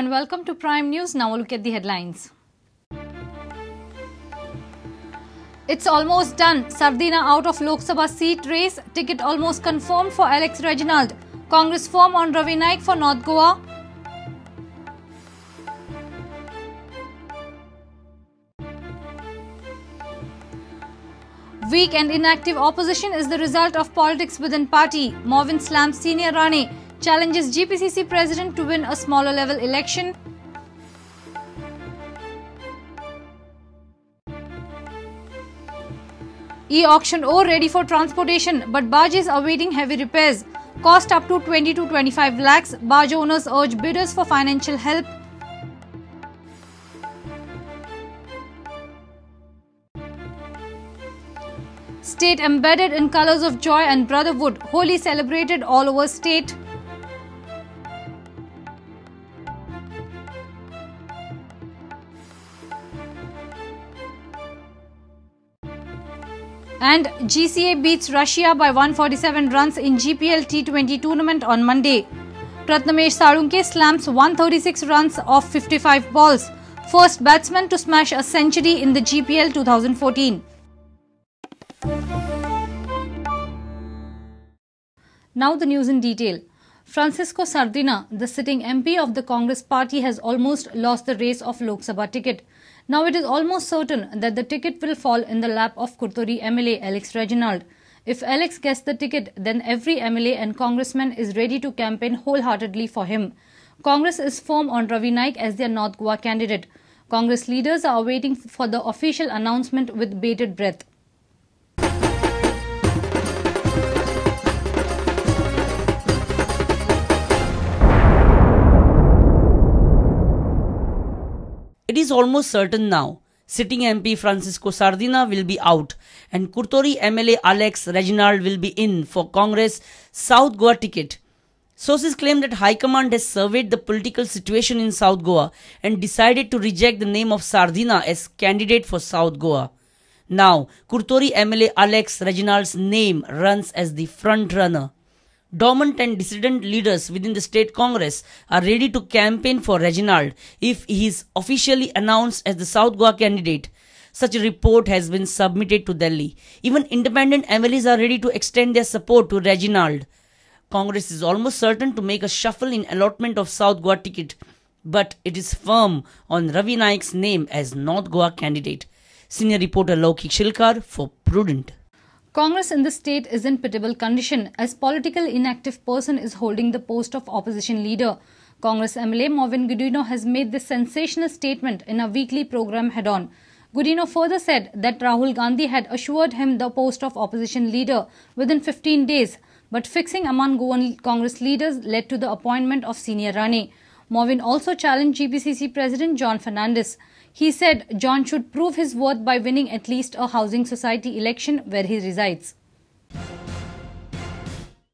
and welcome to Prime News. Now we'll look at the headlines. It's almost done. Sardinha out of Lok Sabha seat race. Ticket almost confirmed for Alex Reginald. Congress firm on Ravi Naik for North Goa. Weak and inactive opposition is the result of politics within party. Mauvin slams senior Rane, challenges GPCC president to win a smaller level election. E-auction ore ready for transportation, but barges awaiting heavy repairs. Cost up to 20 to 25 lakhs. Barge owners urge bidders for financial help. State embedded in colours of joy and brotherhood. Holi celebrated all over state. And GCA beats Russia by 147 runs in GPL T20 tournament on Monday. Prathamesh Salunke slams 136 runs off 55 balls. First batsman to smash a century in the GPL 2014. Now the news in detail. Francisco Sardinha, the sitting MP of the Congress party, has almost lost the race of Lok Sabha ticket. Now it is almost certain that the ticket will fall in the lap of Curtorim MLA Alex Reginald. If Alex gets the ticket, then every MLA and congressman is ready to campaign wholeheartedly for him. Congress is firm on Ravi Naik as their North Goa candidate. Congress leaders are waiting for the official announcement with bated breath. It is almost certain now. Sitting MP Francisco Sardinha will be out and Curtorim MLA Alex Reginald will be in for Congress South Goa ticket. Sources claim that High Command has surveyed the political situation in South Goa and decided to reject the name of Sardinha as candidate for South Goa. Now, Curtorim MLA Alex Reginald's name runs as the front runner. Dormant and dissident leaders within the state Congress are ready to campaign for Reginald if he is officially announced as the South Goa candidate. Such a report has been submitted to Delhi. Even independent MLAs are ready to extend their support to Reginald. Congress is almost certain to make a shuffle in allotment of South Goa ticket, but it is firm on Ravi Naik's name as North Goa candidate. Senior reporter Loki Shilkar for Prudent. Congress in the state is in pitiable condition as political inactive person is holding the post of opposition leader. Congress MLA Mauvin Godinho has made this sensational statement in a weekly program Head On. Godinho further said that Rahul Gandhi had assured him the post of opposition leader within 15 days, but fixing among Goan Congress leaders led to the appointment of senior Rane. Mauvin also challenged GPCC President John Fernandes. He said John should prove his worth by winning at least a housing society election where he resides.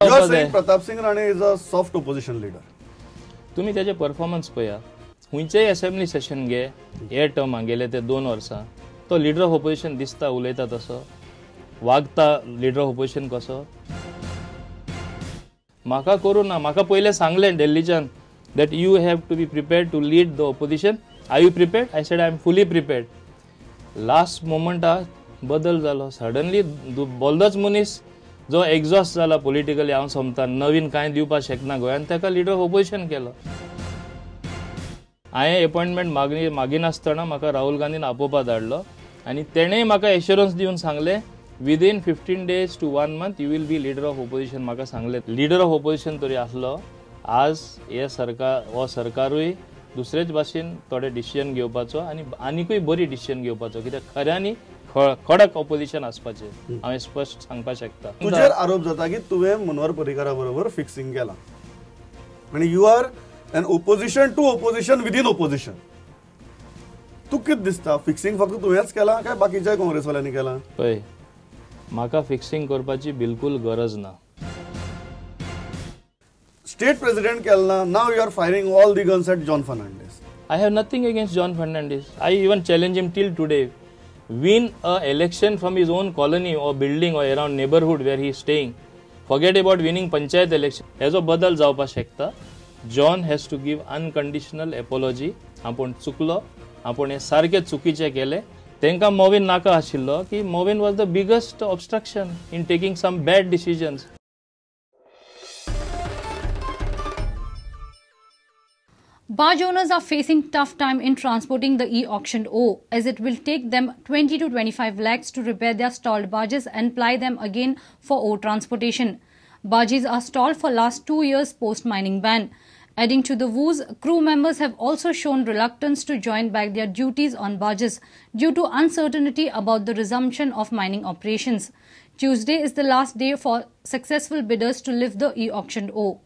You are saying Pratap Singh Rane is a soft opposition leader. तुम्ही त्याचे performance पळया. खंयचेय assembly Seshan घे, हे term गेले ते 2 वर्सां तो लिडर ऑफ ऑपोजिशन दिसता, उलयता तसो, वागता लिडर ऑफ ऑपोजिशन कसो. म्हाका करूं ना, म्हाका पयलें सांगलें दिल्लीच्यान that you have to be prepared to lead the opposition. Are you prepared? I said I am fully prepared. Last moment बदल जालो. Suddenly बोल्दोच मनीस जो exhaust जाला politically, हांव समता नवीन कांय दिवपाक शकना गोंयान, ताका लिडर ऑफ ऑपोजिशन केलो. हांवें अपॉइंटमेंट मागिनासतना म्हाका राहुल गांधीन आपोवपा धाडलो आनी तेणेय म्हाका एश्योरन्स दिवन सांगलें within 15 days to 1 month you will be leader of opposition. म्हाका सांगलें लिडर ऑफ ऑपोजिशन तरी आसलो, आज हे सरकार हो सरकारूय दुसरेच भाशेन थोडे डिसिजन घेवपाचो आनी आनिकूय बरी डिसिजन घेवपाचो, कित्याक खऱ्यांनी कडक ऑपोजिशन आसपाचें हांवें स्पश्ट सांगपाक शकता. तुजेर आरोप जाता की तुवें मनोहर पर्रीकारा बरोबर फिक्सिंग केलां आनी you are an opposition to opposition within opposition. तूं कितें दिसता, फिक्सिंग फक्त तुवेंच केलां काय बाकीच्या काँग्रेसवाल्यांनी केलां? पळय, म्हाका फिक्सिंग करपाची बिलकूल गरज ना. State President केलना, now you are firing all the guns at John Fernandes. I have nothing against John Fernandes. I even challenge him till today. Win a election from his own colony or building or around neighborhood where he is staying. Forget about winning panchayat election. हेजो बदल जावपाक शकता. John has to give unconditional apology. आपूण चुकलो, आपूण हें सारकें चुकीचें केलें. तांकां मोविन नाका आशिल्लो की Mauvin was the biggest obstruction in taking some bad decisions. Barge owners are facing tough time in transporting the e-auctioned ore, as it will take them 20 to 25 lakhs to repair their stalled barges and ply them again for ore transportation. Barges are stalled for last 2 years post-mining ban. Adding to the woes, crew members have also shown reluctance to join back their duties on barges due to uncertainty about the resumption of mining operations. Tuesday is the last day for successful bidders to lift the e-auctioned ore.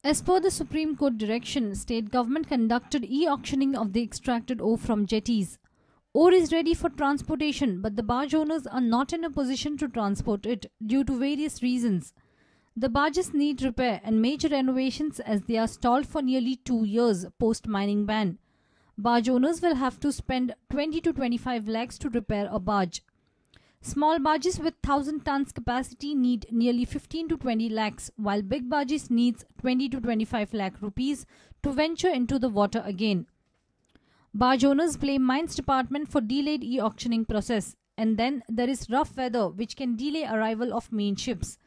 As per the Supreme Court direction, state government conducted e-auctioning of the extracted ore from jetties. Ore is ready for transportation, but the barge owners are not in a position to transport it due to various reasons. The barges need repair and major renovations as they are stalled for nearly 2 years post-mining ban. Barge owners will have to spend 20 to 25 lakhs to repair a barge. Small barges with 1,000 tons capacity need nearly 15 to 20 lakhs, while big barges needs 20 to 25 lakh rupees to venture into the water again. Barge owners blame Mines Department for delayed e-auctioning process, and then there is rough weather which can delay arrival of main ships.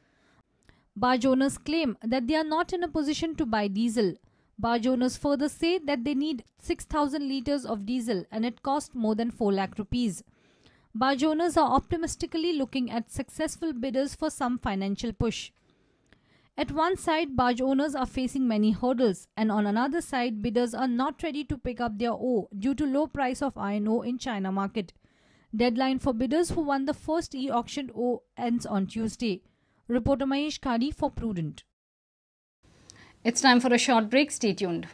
Barge owners claim that they are not in a position to buy diesel. Barge owners further say that they need 6,000 litres of diesel and it costs more than 4 lakh rupees. Barge owners are optimistically looking at successful bidders for some financial push. At one side, barge owners are facing many hurdles, and on another side, bidders are not ready to pick up their ore due to low price of iron ore in China market. Deadline for bidders who won the first e-auction ore ends on Tuesday. Reporter Mahesh Khadi for Prudent. It's time for a short break. Stay tuned.